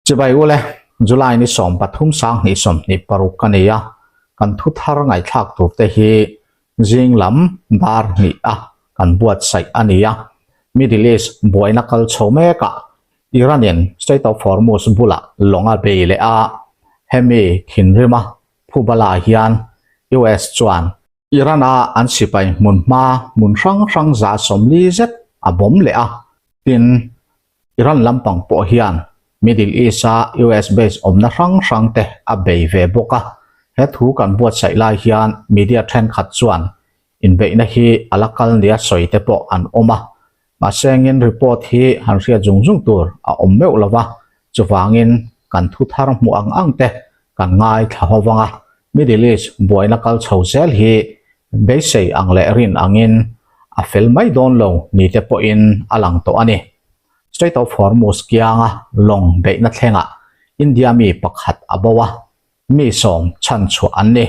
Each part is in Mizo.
Chibai ule, July ni 13 2026 a ni a, kan thu thar ngaihthlak tur te hi zing lam dar hnih a kan buatsaih a ni a. Middle East buaina kal chho mekah Iran in Strait of Hormuz bulah lawng a bei leh a, hemi thinrima phubala hian US chuan Iran-a an sipai hmunhma hmun hrang hrang 140 zet a bawm leh a, tin Iran lampang pawh hian Middle East-a US base awmna hrang hrang te a bei ve bawk a. He thu kan buatsaih lai hian media thenkhat chuan inbeihna hi a la kal nia sawi te pawh an awm a. Mahse engin report hi han hriat zung zung tur a awm meuh lo va, chuvangin kan thu thar hmuh ang ang te kan ngaithla ho vang a. Middle East buaina kal chho zel hi beisei ang leh rin angin a fel mai dawn lo ni te pawhin a lang tawh a ni. Strait of Hormuz kianga lawng beihna thlengah India mi pakhat a bo a, mi sawm chhanchhuah an ni.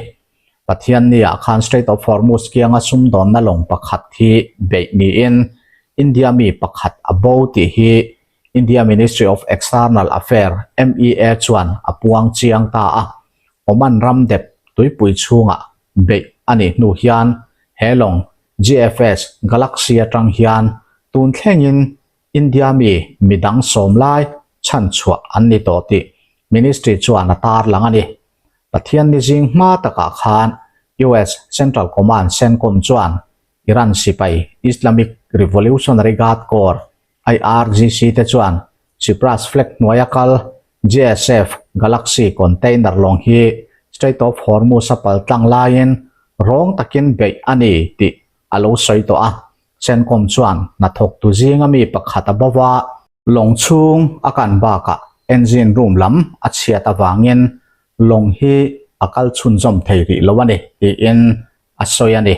Pathianniah khan Strait of Hormuz kianga sumdawnna lawng pakhat hi beih niin India mi pakhat a bo tih hi India Ministry of External Affair, MEA, chuan a puang chiang ta a. Oman ram dep tuipui chhungah beih a nih hnu hian he lawng GFS Galaxy atang hian tun thlengin India mi midang sawm lai chhanchhuah an ni tawh tih Ministry chuan a tarlang a ni. Pathianni zing hma takah khan US Central Command, CENTCOM, chuan Iran sipai Islamic Revolutionary Guard Corps, IRGC, te chuan Cyprus flag hnuaia kal JSF Galaxy container lawng hi Strait of Hormuz a pal tlang laiin rawng takin beih a ni tih a lo sawi tawh a. CENTCOM chuan hnathawktu zinga mi pakhat a bo va, lawng chhung a kan bakah engine room lam a chhiat avangin lawng hi a kal chhunzawm thei rih lo a ni tiin a sawi a ni.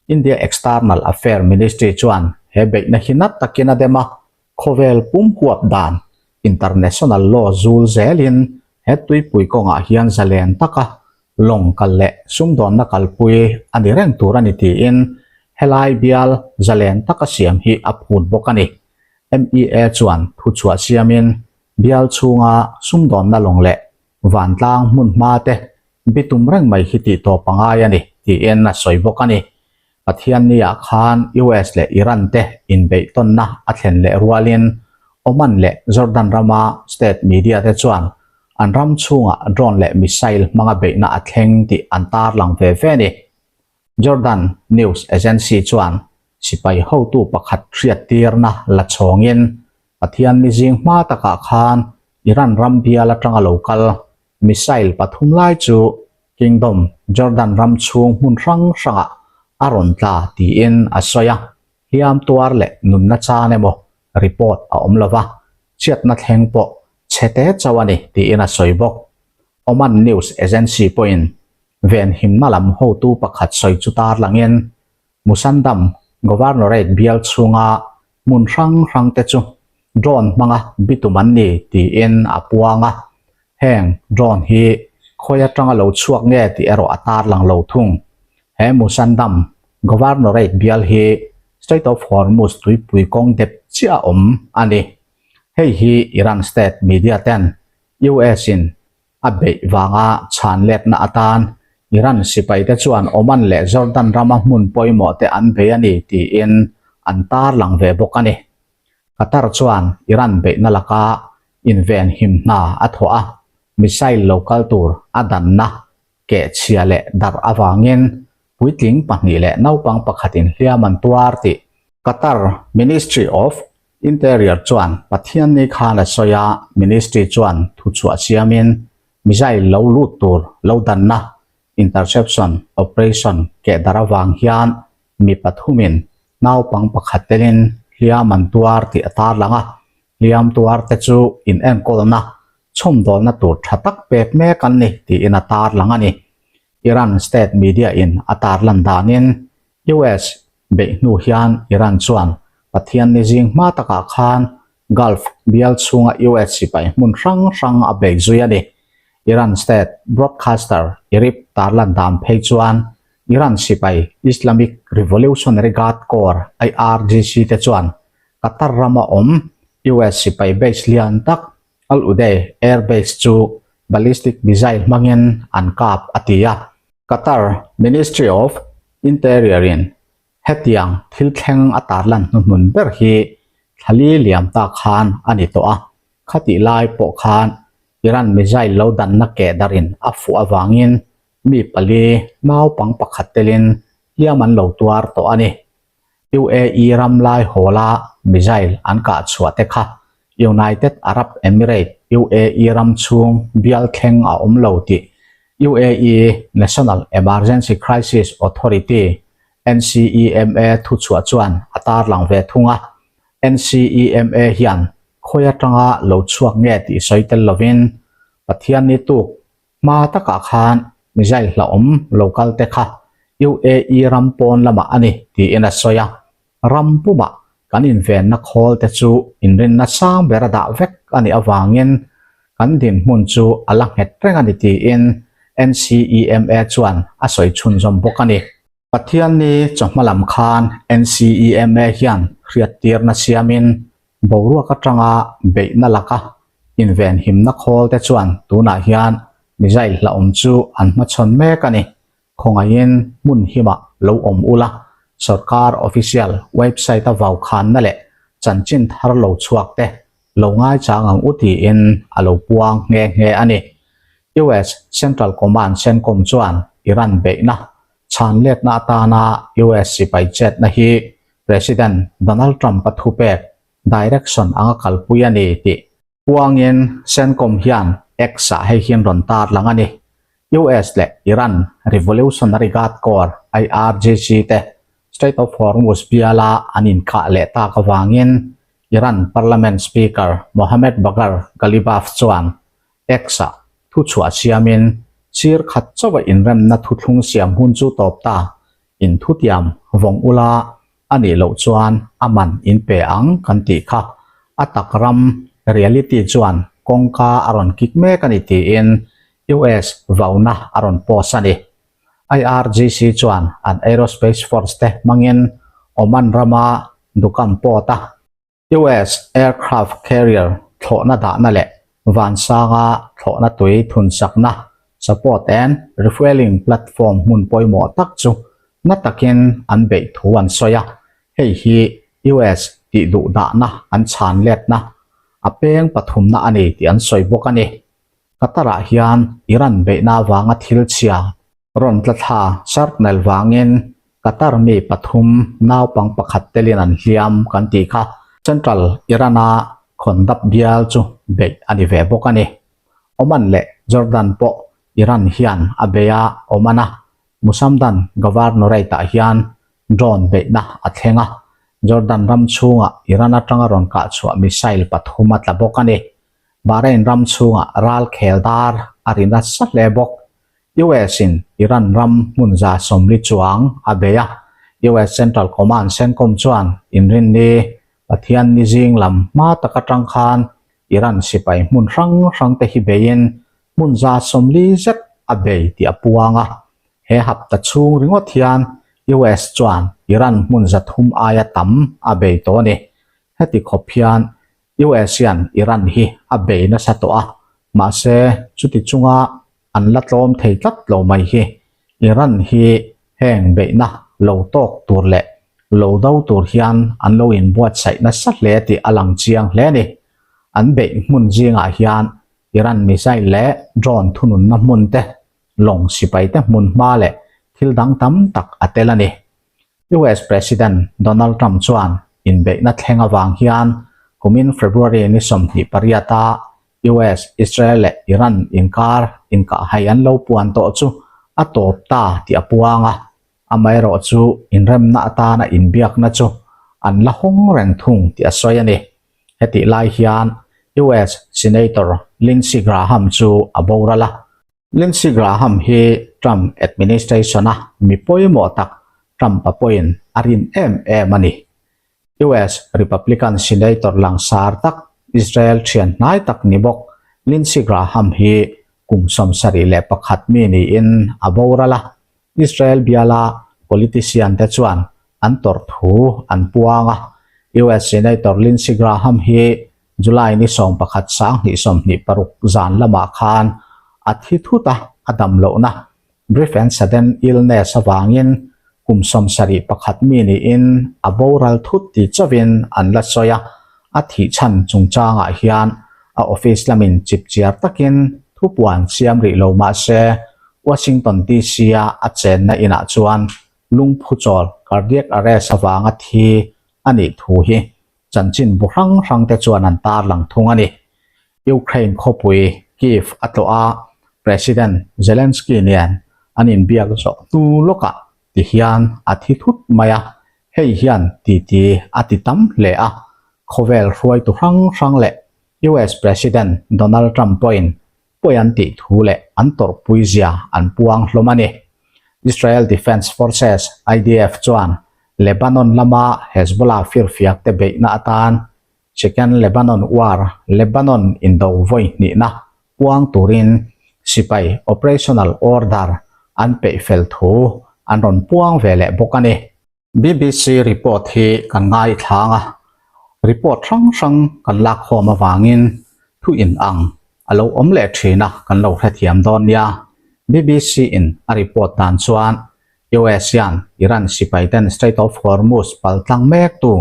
India External Affair Ministry chuan he beihna hi nat takin a dem a, Khawvel pum huap dan, international law, zul zelin he tuipui kawngah hian zalen taka lawng kal leh sumdawnna kalpui a ni reng tur a ni tiin helai bial zalen taka siam hi a phut bawk a ni. MEA chuan thuchhuah siamin bial chhunga sumdawnna lawng leh vantlang hmun hma te bitum reng mai hi tih tawp a ngai a ni tiin a sawi bawk a ni. Pathianniah khan US leh Iran te inbeihtawnna a thlen leh rualin Oman leh Jordan rama state media te chuan an ram chhungah drone leh missile hmanga beihna a thleng tih an tarlang ve ve a ni. Jordan news agency chuan sipai hotu pakhat hriattirna la chhawngin Pathianni zing hma takah khan Iran ram bial atanga lo kal Missile pathum lai chu Kingdom Jordan ram chhung hmun hrang hrangah a rawn tla tiin a sawi a, hliam tuar leh nunna chan emaw report a awm lo va, chhiatna thleng pawh chhe te chauh a ni tiin a sawi bawk. Oman news agency pawhin venhimna lam hotu pakhat sawi chu tarlangin Musandam Governorate bial chhunga hmun hrang hrang te chu drone hmanga bitum an ni tiin a puang a, heng drone hi khawi atanga lo chhuak nge tih erawh a tarlang lo thung. He Musandam Governorate bial hi Strait of Hormuz tuipui kawng dep chiah a awm a ni. Hei hi Iran state media ten US in A beih vanga chhan letna atan Iran sipaite chuan Oman leh Jordan rama hmun pawimawh te an bei a ni tiin an tarlang ve bawk a ni. Qatar chuan Iran beihna laka invenhim hna a thawh a, missile lo kal tur a danna kehchhia leh darh avangin puitling pahnih leh naupang pakhatin hliam an tuar tih Qatar Ministry of Interior chuan Pathianni khan a sawi a, Ministry chuan thuchhuah siamin missile lo lut tur lo danna, interception operation, keh darh avang hian mi pathumin naupang pakhat telin hliam an tuar tih a tarlang a, hliam tuar te chu inenkawlna chhawmdawlna tur tha tak pek mek an ni tiin a tarlang a ni. Iran state media in a tarlan danin US Beih hnu hian Iran chuan Pathianni zing hma takah khan Gulf bial chhunga US sipai hmun hrang hrang a bei zui a ni. Iran state broadcaster IRIB tarlan dan phei chuan Iran sipai Islamic Revolutionary Guard Corps, IRGC, te chuan Qatar rama awm US sipai base lian tak. Al Udeid Air Base chu ballistic missile hmangin an kap a ti a. Qatar Ministry of Interior-in hetiang thil thleng a tarlan hnuhnun ber hi thlali liam ta khan a ni tawh a, khatih lai pawh khan Iran missile lo danna keh darin a fuh avangin mi pali naupang pakhat telin hliam an lo tuar tawh a ni. UAE ram lai hawla missile an kah chhuah te kha United Arab Emirate, UAE, ram chhung bial thleng a awm lo tih UAE National Emergency Crisis Authority, NCEMA, thuchhuah chuan a tarlang ve thung a. NCEMA hian khawi atanga lo chhuak nge tih sawi tel lovin Pathianni tuk Hma takah khan missile hlauhawm lo kal te kha UAE ram pawn lamah a ni tiin a sawi a, ram pumah kan invenna khawl te chu inrinna sang ber a dah vek a nih avangin kan dinhmun chu a la nghet reng a ni tiin NCEMA chuan a sawi chhunzawm bawk a ni. Pathianni chawhma lam khan NCEMA hian hriattirna siamin boruak atanga beihna laka invenhimna khawl te chuan tunah hian missile hlauhawm chu an hmachhawn mek a ni. Khawngaihin hmun himah lo awm ula, sorkar official website-a vaukhanna leh chanchin thar lo chhuak te lo ngaichang ang u tiin a lo puang nghe nghe a ni. US Central Command, CENTCOM, chuan Iran beihna chhan letna atana US sipai chetna hi President Donald Trump-a thupek direction anga kalpui a ni tih puangin CENTCOM hian X-ah hei hian rawn tarlang a ni. US leh Iran Revolutionary Guard Corps, IRGC, te Strait of Hormuz biala an inkah leh tak avangin Iran Parliament Speaker Mohammad Bagher Ghalibaf chuan X-ah thuchhuah siamin sir khat chauha inremna thuthlung siam hun chu tawp ta, in thutiam vawng ula a nih loh chuan a man in pe ang kan tih kha a tak ram reality chuan kawngka a rawn kik mek a ni tiin US vauna a rawn post a ni. IRGC chuan an Aerospace Force te hmangin Oman rama Duqm port a US aircraft carrier thlawhna dahna leh vansanga thlawhna tui thunsakna, support and refuelling platform hmun pawimawh tak chu na takin an beih thu an sawi a, hei hi US tih duh dahna an chhan letna a peng pathumna a ni tih an sawi bawk a ni. Qatar-ah hian Iran beihna avanga thil chhia rawn tla thla shrapnel vangin Qatar mi pathum naupang pakhat telin an hliam kan tih kha Central Iran-a Khondab bial chu beih a ni ve bawk a ni. Oman leh Jordan pawh Iran hian a bei a, Oman-a Musamdan Governorate-ah hian drone beihna a thleng a, Jordan ram chhungah Iran atanga rawn kah chhuah missile pathum a tla bawk a ni. Bahrain ram chhungah ral khel dar a ri nasa hle bawk. US in Iran ram hmun 140 chuang a bei a, US Central Command, CENTCOM, chuan inrinni Pathian ni zing lam hma tak atang khan Iran sipai hmun hrang hrang te hi beiin hmun 140 zet a bei tih a puang a. He hapta chhung ringawt hian US chuan Iran hmun 300 aia tam a bei tawh a ni. Heti khawp hian US hian Iran hi a bei nasa tawh a, mahse chuti chunga an la tlawm thei tlat lo mai hi Iran hi heng beihna lo tawk tur leh lo do tur hian an lo inbuatsaih nasa hle tih a lang chiang hle a ni. An beih hmun zingah hian Iran missile leh drone thununna hmun te, lawng sipai te hmun hma leh thil dang tam tak a tel a ni. US President Donald Trump chuan inbeihna thleng avang hian kumin February ni 28 a US, Israel leh Iran inkar inkahhai an lo puan tawh chu a tawp ta tih a puang a, amaherawh chu inremna atana inbiakna chu an la hawng reng thung tih a sawi a ni. Hetih lai hian US Senator Lindsey Graham chu a boral a. Lindsey Graham hi Trump administration-a mi pawimawh tak Trump-a pawhin a rin em em a ni. US Republican Senator langsar tak, Israel thian hnai tak ni bawk Lindsey Graham hi kum 71 mi niin a boral a. Israel biala politician te chuan an tawrh thu an puang a. US Senator Lindsey Graham hi. July ni 11 2026 zan lamah khan a thi thut a, a dam lohna brief and sudden illness avangin kum 71 mi niin a boral thut ti chauhin an la sawi a, a thih chhan chungchangah hian a office lamin chipchiar takin thupuan siam rih lo mah se Washington DC-a a chenna inah chuan lungphu chawl cardiac arrest avanga thi a nih thu hi chanchin bu hrang hrang te chuan an tarlang thung a ni. Ukraine khawpui Kyiv a tlawh a, President Zelensky nen an inbiak zawh hnu lawkah ti hian a thi thut mai a, hei hian titi a ti tam hle a, khawvel hruaitu hrang hrang leh US President Donald Trump pawhin pawi an tih thu leh an tawrhpui zia an puang hlawm a ni. Israel Defense Forces, IDF, chuan Lebanon lama Hezbollah firfiak te beihna atan Second Lebanon War, Lebanon indo vawi hnihna, puang turin sipai operational order an peih fel thu an rawn puang ve leh bawk a ni. BBC report hi kan ngaithlang a, report hrang hrang kan lak khawm avangin thu in ang a lo awm leh thin a kan lo hrethiam dawn nia. BBC in a report dan chuan US hian Iran sipai ten Strait of Hormuz paltlang mek tu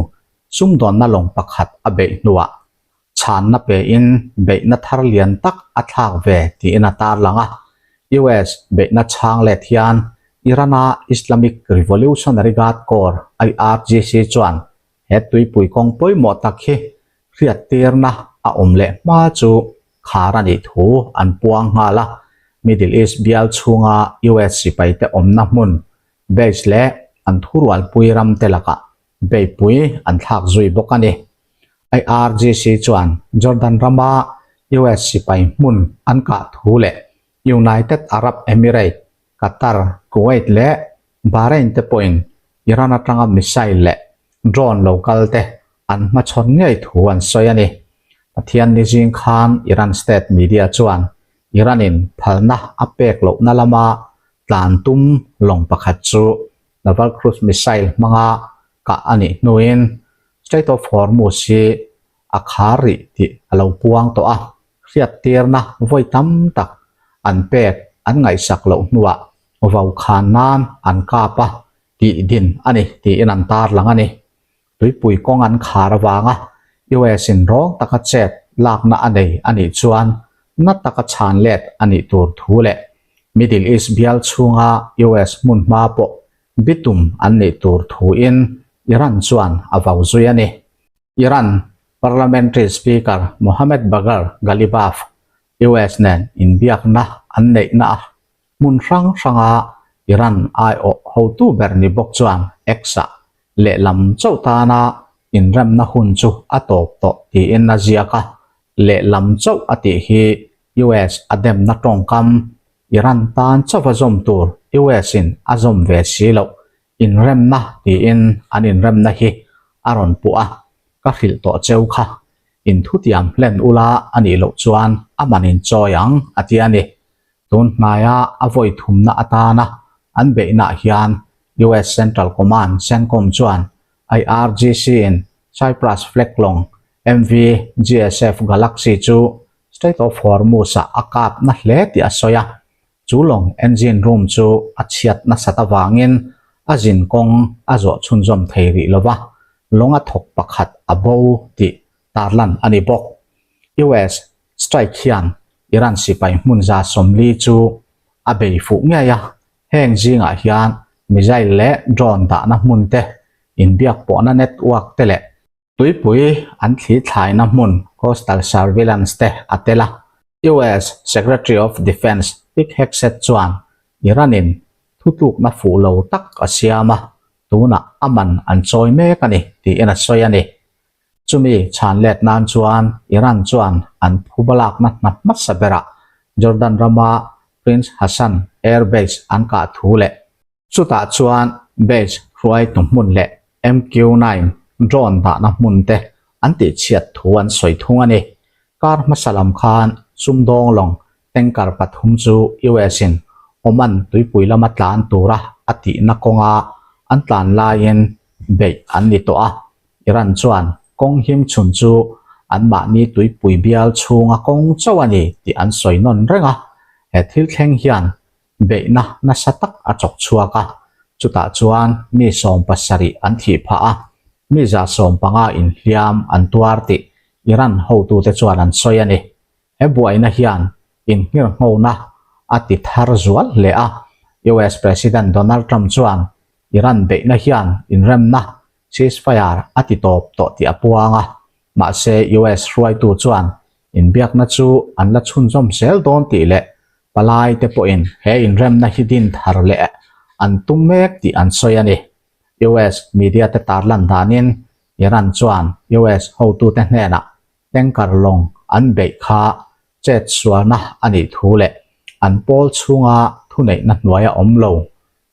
sumdawnna lawng pakhat a beih hnuah chhanna pein beihna thar lian tak a thlak ve tiin a tarlang a. US beihna chhang let hian Iran-a Islamic Revolutionary Guard Corps, IRGC, chuan he tuipui kawng pawimawh tak hi hriattirna a awm leh hma chu khar a nih thu an puang nghal a. Middle East bial chhunga US sipaite awmna hmun, base leh an thurualpui ramte lakah beihpui an thlak zui bawk a ni. IRGC chuan Jordan rama US sipai hmun an kah thu leh United Arab Emirates, Qatar, Kuwait leh Bahrain te pawhin Iran atanga missile leh drone lo kal te an hmachhawn ngei thu an sawi a ni. Pathian ni zing khan Iran state media chuan Iran-in phalna a pek lohna lama tlan tum lawng pakhat chu Naval cruise missile hmanga kah a nih hnuin Strait of Hormuz hi a khar rih tih a lo puang tawh a, hriattirna vawi tam tak an pek an ngaihsak loh hnuah vau khan nan an kap a tih din a ni tiin an tarlang a ni. Tuipui kawng an khar avanga US in rawng taka chet lakna a nei a nih chuan na taka chhan let a nih tur thu leh Middle East bial chhunga US hmun hma pawh bitum an nih tur thuin Iran chuan a vau zui a ni. Iran Parliamentary Speaker Mohammad Bagher Ghalibaf US nen inbiakna an neihna a hmun hrang hranga Iran aiawh hotu ber ni bawk chuan X-ah lehlam chauh tana inremna hun chu a tawp tawh tiin a ziak a, lehlam chauh a tih hi US a demna tawngkam Iran tan chauha zawm tur US in a zawm ve si loh inremna tiin an inremna hi a rawn puh a, ka hrilh tawh cheu kha inthutiam hlen ula a nih loh chuan a man inchawi ang a ti a ni. Tun hnaia a vawi thumna atana an beihnaah hian US Central Command, CENTCOM, chuan IRGC-in Cyprus flag lawng MV GSF Galaxy chu Strait of Hormuz-ah a kap na hle tih a sawi a. Chu lawng engine room chu a chhiat nasat avangin a zin kawng a zawh chhunzawm thei rih lo va, lawng a thawk pakhat a bo tih tarlan a ni bawk. US Strike hian Iran sipai hmun 140 chu a bei fuh ngei a, heng zingah hian missile leh drone dahna hmun te, inbiak pawhna network te leh tuipui an thli thlaina hmun coastal surveillance te a tel a. US Secretary of Defense Pete Hegseth chuan Iran-in thutlukna fuh lo tak a siam a, tunah a man an chawi mek a ni tiin a sawi a ni. Chumi chhan let nan chuan Iran chuan an phubalakna hna hmasa berah Jordan rama Prince Hassan Air Base an kah thu leh chutah chuan base hruaitu hmun leh MQ-9 drone dahna hmun te an tihchhiat thu an sawi thung a ni. Kar hmasa lam khan sumdawng lawng tanker pathum chu US-in Oman tuipui lama tlan tura a tihna kawnga an tlan laiin beih an ni tawh a. Iran chuan kawng him chhun chu Anmahni tuipui bial chhunga kawng chauh a ni tih an sawi nawn reng a, he thil thleng hian beihna nasa tak a chawk chhuak a, chutah chuan mi 70 an thih phah a, mi 150 inhliam an tuar tih Iran hotute chuan an sawi a ni. He buaina hian inngirhnghona a ti thar zual hle a, US President Donald Trump chuan Iran beihna hian inremna ceasefire a ti tawp tawh tih a puang a, mahse US hruaitu chuan inbiakna chu an la chhunzawm zel dawn tih leh palai te pawhin he inremna hi din thar leh an tum mek tih an sawi a ni. US media te tarlan danin Iran chuan US hotute hnenah tanker lawng an beih kha chet sualna a nih thu leh an pawl chhunga thuneihna hnuaia awm lo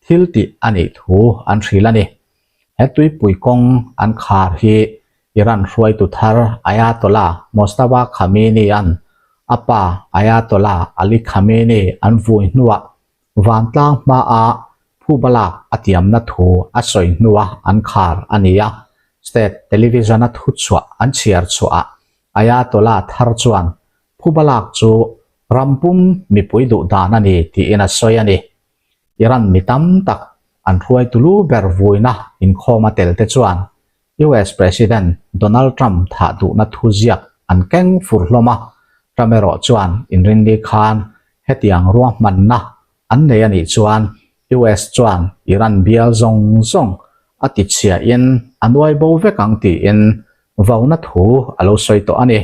thil tih a nih thu an hrilh a ni. He tuipui kawng an khar hi Iran hruaitu thar Ayatollah Mojtaba Khamenei-a'n a pa Ayatollah Ali Khamenei an vui hnuah vantlang hmaa phubalak a tiamna thu a sawi hnua an khar a ni a. State television-a thuchhuah an chhiar chhuahah Ayatollah thar chuan phubalak chu ram pum mipui duh dan a ni tiin a sawi a ni. Iran mi tam tak an hruaitu lu ber vuina inkhawm a tel te chuan US President Donald Trump thah duhna thu ziak an keng fur hlawm a, Trump erawh chuan inrinni khan hetiang ruahmanna an nei a nih chuan US chuan Iran bial zawng zawng a tichhiahin a nuai bo vek ang tiin vauna thu a lo sawi tawh a ni.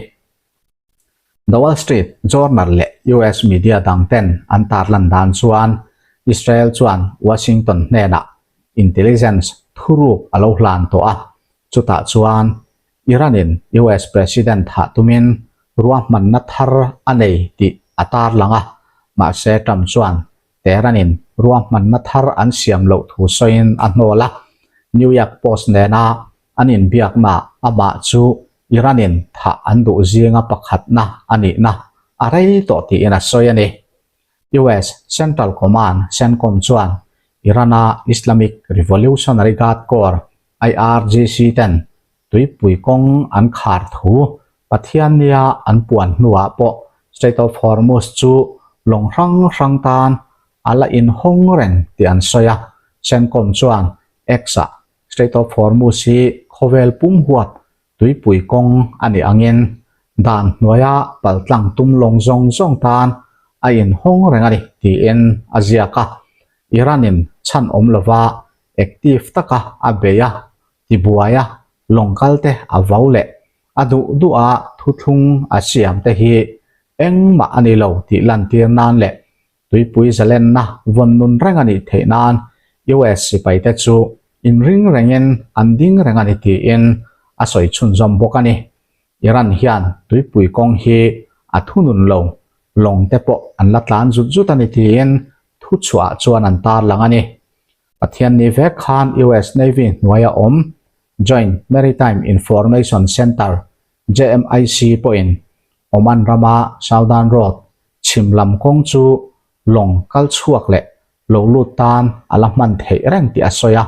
The Wall Street Journal leh US media dang ten an tarlan dan chuan Israel chuan Washington hnenah intelligence thuruk a lo hlan tawh a, chutah chuan Iran-in US President thah tumin ruahmanna thar a nei tih a tarlang a, mahse Trump chuan Tehran-in ruahmanna thar an siam loh thu sawiin a hnawl a, New York Post nena an inbiaknaah amah chu Iran-in thah an duh zinga pakhatna a nihna a rei tawh tiin a sawi a ni. US Central Command, CENTCOM, chuan Iran-a Islamic Revolutionary Guard Corps, IRGC, ten tuipui kawng an khar thu Pathiannia an puan hnuah pawh Strait of Hormuz chu lawng hrang hrang tan a la inhawng reng tih an sawi a, CENTCOM chuan X-ah Strait of Hormuz hi khawvel pum huap tuipui kawng a nih angin dan hnuaia paltlang tum lawng zawng zawng tan a inhawng reng a ni tiin a ziak a. Iran-in chhan awm lova active taka a bei a, tibuai a, lawng kalte a vau leh a duh duh a thuthlung a siam te hi engmah a ni lo tih lantir nan leh Tuipui zalenna vawn nun reng a nih theih nan US sipaite chu inring rengin an ding reng a ni tiin a sawi chhunzawm bawk a ni. Iran hian tuipui kawng hi a thunun lo, lawng te pawh an la tlan zut zut a ni tiin thuchhuah chuan an tarlang a ni. Pathianni vek khan US Navy hnuaia awm Joint Maritime Information Center, JMIC, pawhin Oman rama Southern Road chhim lam kawng chu lawng kal chhuak leh lo lut tan a la hman theih reng tih a sawi a.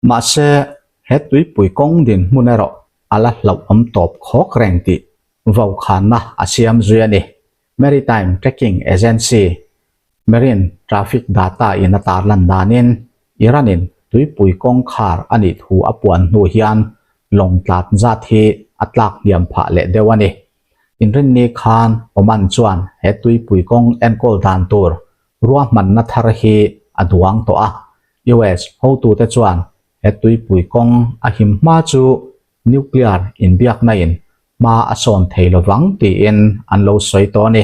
Mahse, he tuipui kawng dinhmun erawh a la hlauhawm tawp khawk reng tih vaukhana a siam zui a ni. Maritime Tracking Agency, Marine Traffic Data in a tarlan danin Iran-in tuipui kawngkhar a nih thu a puan hnu hian lawng tlat zat hi a tlak hniam phah leh deuh a ni. Inrinni khan Oman chuan he tuipui kawng enkawl dan tur ruahmanna thar hi a duang tawh a. US hotute chuan he tuipui kawng a him hma chu nuclear inbiakna in hma a sawn thei lovang tiin an lo sawi tawh a ni.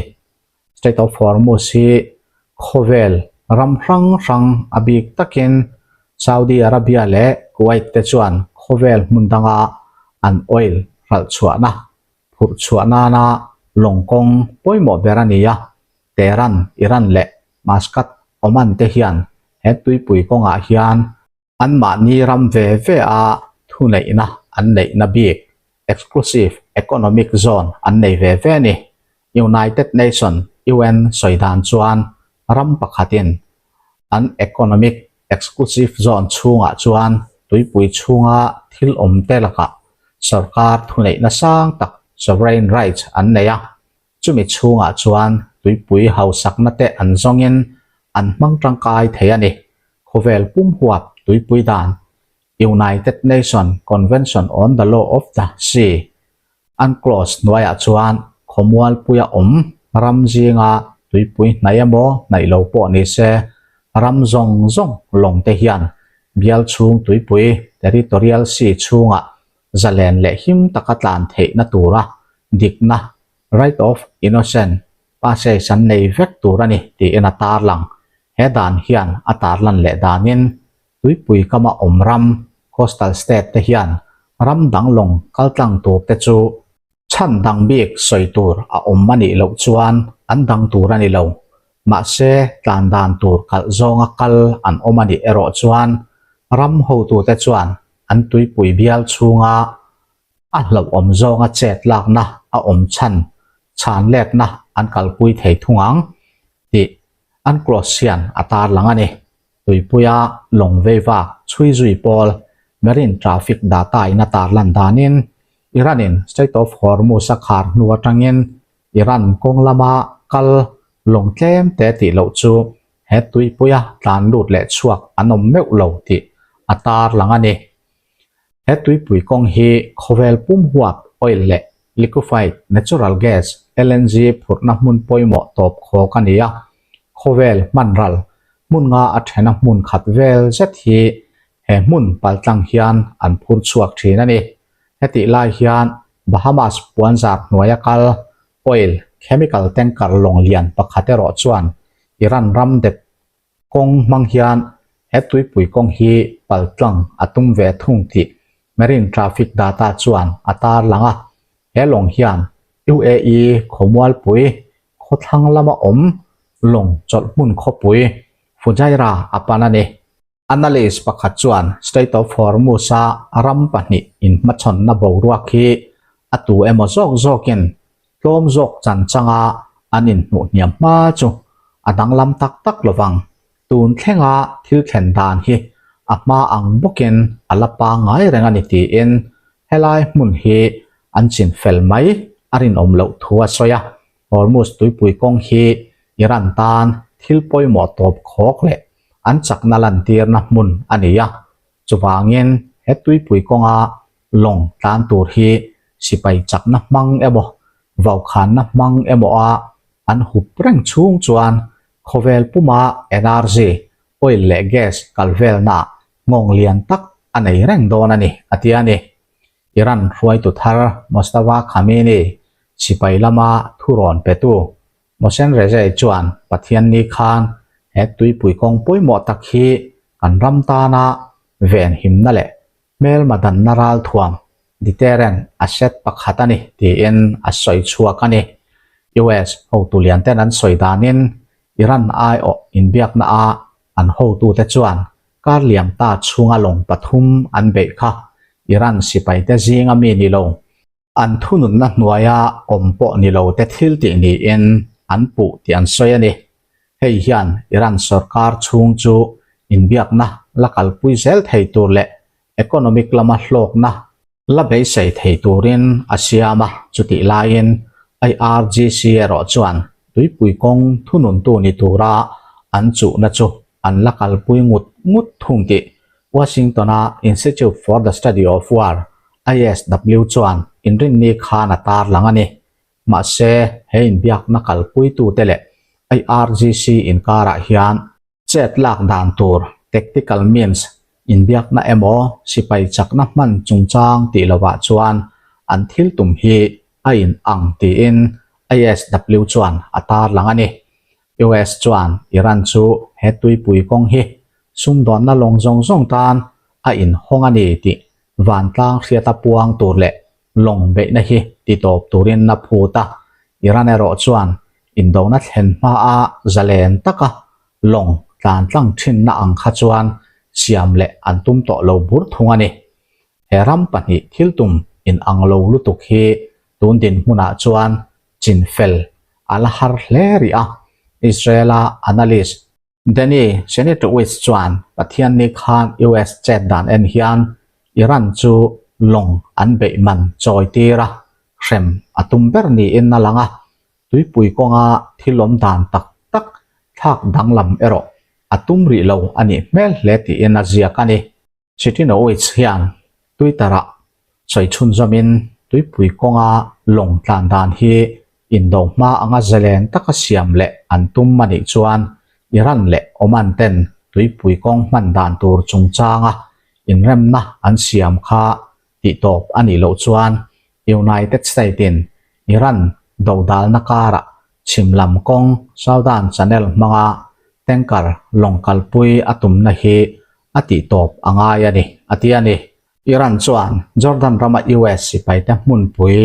Strait of Hormuz hi khawvel ram hrang hrang a bik takin Saudi Arabia leh Kuwait te chuan khawvel hmun danga an oil hralh chhuahna phurh chhuah nana lawng kawng pawimawh ber a ni a. Tehran, Iran leh Muscat, Oman te hian he tuipui kawngah hian Anmahni ram ve ve a thuneihna an neihna bik, exclusive economic zone, an nei ve ve a ni. United Nation, UN, sawi dan chuan ram pakhatin an economic exclusive zone chhungah chuan tuipui chhunga thil awmte lakah sorkar thuneihna sang tak sovereign rights, an nei a, chumi chhungah chuan tuipui hausakna te an zawngin an hmang tangkai thei a ni. Khawvel pum huap tuipui dan, United Nation Convention on the Law of the Sea, UNCLOS hnuaiah chuan khawmualpuia awm ram zinga tuipui hnaih emaw hnaih lo pawh ni se, ram zawng zawng lawng te hian bial chhung tuipui, territorial sea, chhungah zalen leh him taka tlan theihna tura dikna, right of innocent passage, an nei vek tur a ni tiin a tarlang. He dan hian a tarlan leh danin Tuipui kama awm ram, coastal state, te hian ram dang lawng kaltlang tur te chu chhan dang bik sawi tur a awm a nih loh chuan an dang tur a ni lo. Mahse, tlan dan tur kalh zawnga kal an awm a nih erawh chuan ram hotute chuan an tuipui bial chhunga a hlauhawm zawnga chet lakna a awm chhan chhan letna an kalpui thei thung ang tih UNCLOS hian a tarlang a ni. Tuipuia lawng veivak chhui zui pawl Marine Traffic Data in a tarlan danin Iran in Strait of Hormuz a khar hnu atangin Iran kawng lama kal lawng tlem te tih loh chu he tuipuia tlan lut leh chhuak an awm meuh lo tih a tarlang a ni. He tuipui kawng hi khawvel pum huap oil leh liquefied natural gas, LNG, phurhna hmun pawimawh tawp khawk a ni a. Khawvel hman ral hmun nga a thena hmun khat vel zet hi he hmun paltlang hian an phur chhuak thin a ni. Hetih lai hian Bahamas puanzar hnuaia kal oil chemical tanker lawng lian pakhat erawh chuan Iran ram dep Kawng hmang hian he tuipui kawng hi paltlang a tum ve thung tih Marine Traffic Data chuan a tarlang a. He lawng hian UAE khawmualpui khawthlang lama awm lawng chawlh hmun khawpui Fujairah a pan a ni. Analyst pakhat chuan Strait of Hormuz-a ram pahnih inhmachhawnna boruak hi a tu emaw zawk zawkin tlawm zawk chan changa an inhmuh hniam hma chu a danglam tak tak lovang. Tun thlenga thil thlen dan hi a hma ang bawkin a la pangngai reng a ni tiin helai hmun hi an chin fel mai a rinawm loh thu a sawi a. Hormuz tuipui kawng hi Iran tan thil pawimawh tawp khawk leh an chakna lantirna hmun a ni a. Chuvangin he tuipui kawnga lawng tlan tur hi sipai chakna hmang emaw, vaukhanna hmang emaw a an hup reng chhung chuan khawvel puma energy, oil leh gas kal velnaah nghawng lian tak a nei reng dawn a ni, a ti a ni. Iran hruaitu thar Mojtaba Khamenei sipai lama thurawn petu Mohsen Rezaei chuan Pathianni khan he tuipui kawng pawimawh tak hi kan ram tana venhimna leh hmelma danna ralthuam, deterrent, asset pakhat a ni tiin a sawi chhuak a ni. US hotu lian ten an sawi danin Iran aiawh inbiakna a an hotute chuan kar liam ta chhunga lawng pathum an beih kha Iran sipaite zinga mi ni lo. An thununna hnuaia awm pawh ni lo te thil tih niin an puh tih an sawi a ni. Hei hian Iran sorkar chhung chu inbiakna la kalpui zel thei tur leh economic lama hlawkna la beisei thei turin a siam a, chutih laiin IRGC erawh chuan tuipui kawng thununtu ni tura an chuhna chu an la kalpui ngut ngut thung tih Washington-a Institute for the Study of War, ISW, chuan inrinni khan a tarlang a ni. Mahse, he inbiakna kalpuitute leh IRGC inkarah hian chet lak dan tur, tactical means, inbiakna emaw sipai chakna hman chungchang tih lovah chuan an thil tum hi a in ang tiin ISW chuan a tarlang a ni. US chuan Iran chu he tuipui kawng hi sumdawnna lawng zawng zawng tan a inhawng a ni tih vantlang hriata puang tur leh lawng beihna hi ti tawp turin a phut a. Iran erawh chuan indona thlen hmaa zalen taka lawng tlan tlang thinna ang kha chuan siam leh an tum tawh lo bur thung a ni. He ram pahnih thil tum inang lo lutuk hi tun dinhmunah chuan chinfel a la har hle rih a, Israel-a analyst Danny Senetowitz chuan Pathianni khan US chet dan en hian Iran chu lawng an beih man chawi tir a. hrem a tum ber niin a lang a, tuipui kawnga thil awm dan tak tak thlak danglam erawh a tum rih lo a nih hmel hle tiin a ziak a ni. Chitinowicz hian Twitter-ah sawi chhunzawmin tuipui kawnga lawng tlan dan hi indo hma anga zalen taka siam leh an tum a nih chuan Iran leh Oman ten tuipui kawng hman dan tur chungchanga inremna an siam kha tihtawp a nih loh chuan United State-in Iran dodalna karah chhim lam kawng Southern Channel hmanga tanker lawng kalpui a tumna hi a tihtawp a ngai a ni, a ti a ni. Iran chuan Jordan rama US sipaite hmunpui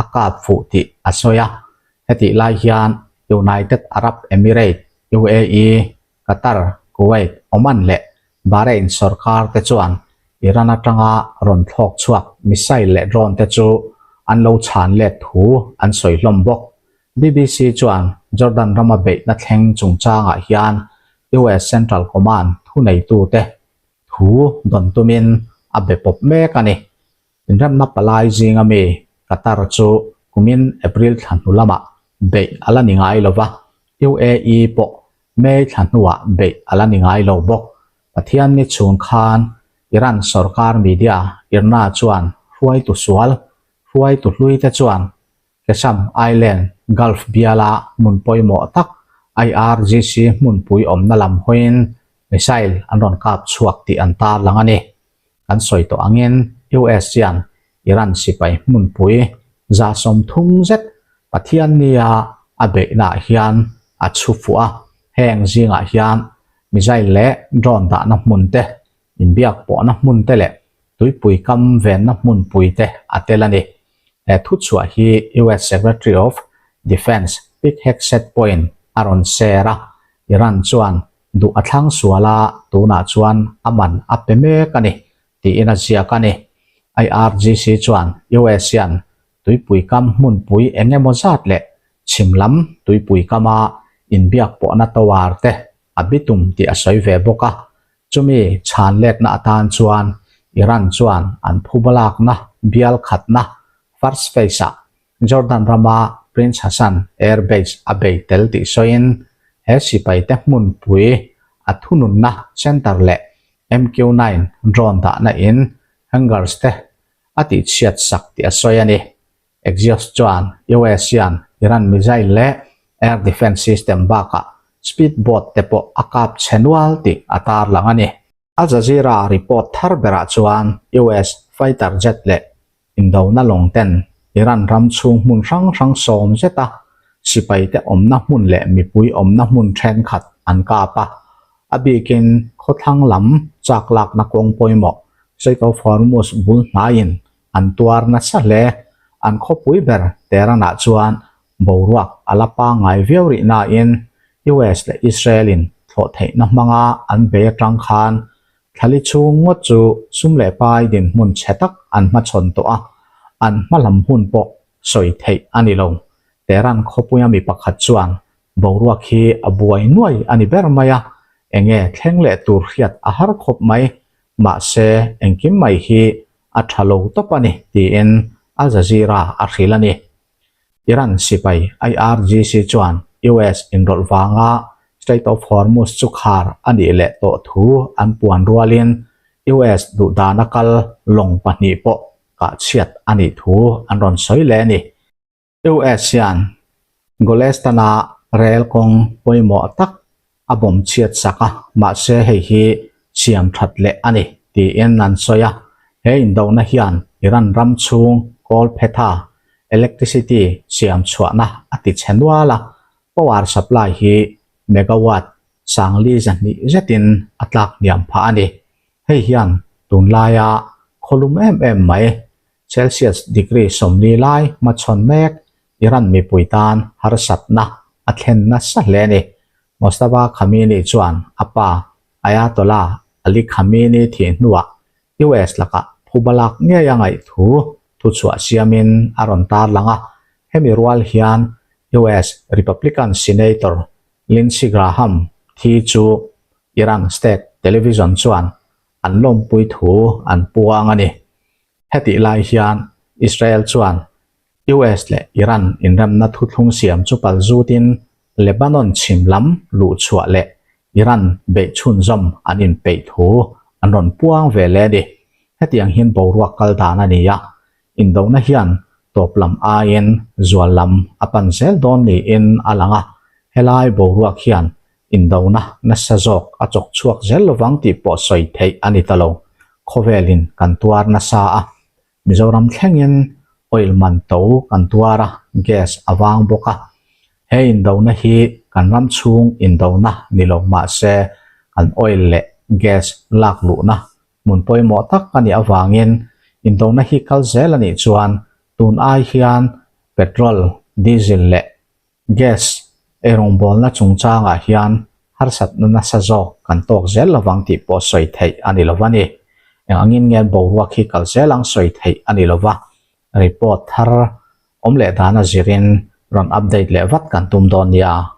a kap fuh tih a sawi a, hetih lai hian United Arab Emirates, UAE, Qatar, Kuwait, Oman leh Bahrain sorkar te chuan Iran atanga rawn thlawk chhuak missile leh drone te chu an lo chhan let thu an sawi hlawm bawk. BBC chuan Jordan rama beihna thleng chungchangah hian US Central Command thuneitute thu dawn tumin a be pawp mek a ni. Inremna palai zinga mi Qatar chu kumin April thla hnu lamah beih a la ni ngai lo va, UAE pawh May thla hnuah beih a la ni ngai lo bawk. Pathianni chhung khan Iran sorkar media IRNA chuan hruaitu sual, hruaitu hluite chuan Qeshm Island, Gulf biala hmun pawimawh tak IRGC hmunpui awmna lam hawiin missile an rawn kap chhuak tih an tarlang a ni. Kan sawi tawh angin US hian Iran sipai hmunpui 30 zet Pathiannia a beihnaah hian a chhu fuh a, heng zingah hian missile leh drone dahna hmun te, inbiak pawhna hmun te leh tuipui kam venna hmunpui te a tel a ni. He thuchhuah hi US Secretary of Defence Pete Hegseth pawhin a rawn share a, Iran chuan duh a thlang sual a, tunah chuan a man a pe mek a ni, tiin a ziak a ni. IRGC chuan US hian tuipui kam hmunpui eng emaw zat leh chhim lam tuipui kama inbiak pawhna tower te a bitum tih a sawi ve bawk a. Chumi chhan letna atan chuan Iran chuan an phubalakna bial khatna first phase-ah Jordan rama Prince Hassan Air Base a bei tel tih sawiin he sipaite hmunpui a thununna center leh MQ-9 drone dahna in hangars te a tihchhiat sak tih a sawi a ni. Axios chuan US hian Iran missile leh air defence system bakah speed boat te pawh a kap chhe nual tih a tarlang a ni. Al Jazeera report thar berah chuan US fighter jet leh Indona lawng ten Iran ram chhung hmun hrang hrang sawm zeta sipaite awmna hmun leh mipui awmna hmun thenkhat an kap a, a bikin khawthlang lam chak lakna kawng pawimawh Strait of Hormuz bul hnaiin an tuar nasa hle. An khawpui ber Tehran-ah chuan boruak a la pangngai viau rih nain US leh Israel-in thlawh theihna hmanga an bei atang khan Thlali chhung ngawt chu sum leh pai dinhmun chhe tak an hmachhawn tawh a, an hma lam hun pawh sawi theih a ni lo. Tehran khawpuia mi pakhat chuan boruak hi a buai nuai a ni ber mai a, enge thleng leh tur hriat a har khawp mai, mahse engkim mai hi a tha lo tawp a ni tiin Al Jazeera a hrilh a ni. Iran sipai IRGC chuan US inrawlh vanga Strait of Hormuz chu khar a nih leh tawh thu an puan rualin US duhdana kal lawng pahnih pawh kahchhiat a nih thu an rawn sawi leh a ni. US hian Golestan-a rel kawng pawimawh tak a bawm chhiat sak a, mahse hei hi siam that leh a ni tiin an sawi a. He indona hian Iran ram chhung kawl phetha, electricity, siam chhuahna a ti chhe nual a, power supply hi megawatt sangli 200 zetin a tlak hniam phah a ni. Hei hian tunlaia khawlum em em mai Celsius degree 40 lai hmachhawn mek Iran mipui tan harsatna a thlen nasa hle a ni. Mojtaba Khamenei chuan a pa Ayatollah Ali Khamenei thih hnuah US lakah phuba lak ngei a ngaih thu thuchhuah siamin a rawn tarlang a. Hemi rual hian US Republican Senator Lindsey Graham thi chu Iran state television chuan an lawmpui thu an puang a ni. Hetih lai hian Israel chuan. US leh Iran inremna thuthlung siam chu pal zutin Lebanon chhim lam luhchhuah leh Iran beih chhunzawm an inpeih thu an rawn puang ve leh a ni. Hetiang hian boruak kal dan a ni a, indona hian tawp lam aiin zual lam a pan zel dawn niin a lang a, helai boruak hian indona nasa zawk a chawk chhuak zel lovang tih pawh sawi theih a ni ta lo. Khawvelin kan tuar nasa a, Mizoram thlengin oil man to kan tuar a, gas a vang bawk a. He indona hi kan ram chhung indona ni lo mah se kan oil leh gas lak luhna hmun pawimawh tak a nih avangin indona hi kal zel a nih chuan tun ai hian petrol, diesel leh Gas eirawngbawlna chungchangah hian harsatna nasa zawk kan tawk zel lovang tih pawh sawi theih a ni lo a ni. Eng angin nge boruak hi kal zel ang sawi theih a ni lo va, report thar awm leh dana zirin rawn update leh vat kan tum dawn nia.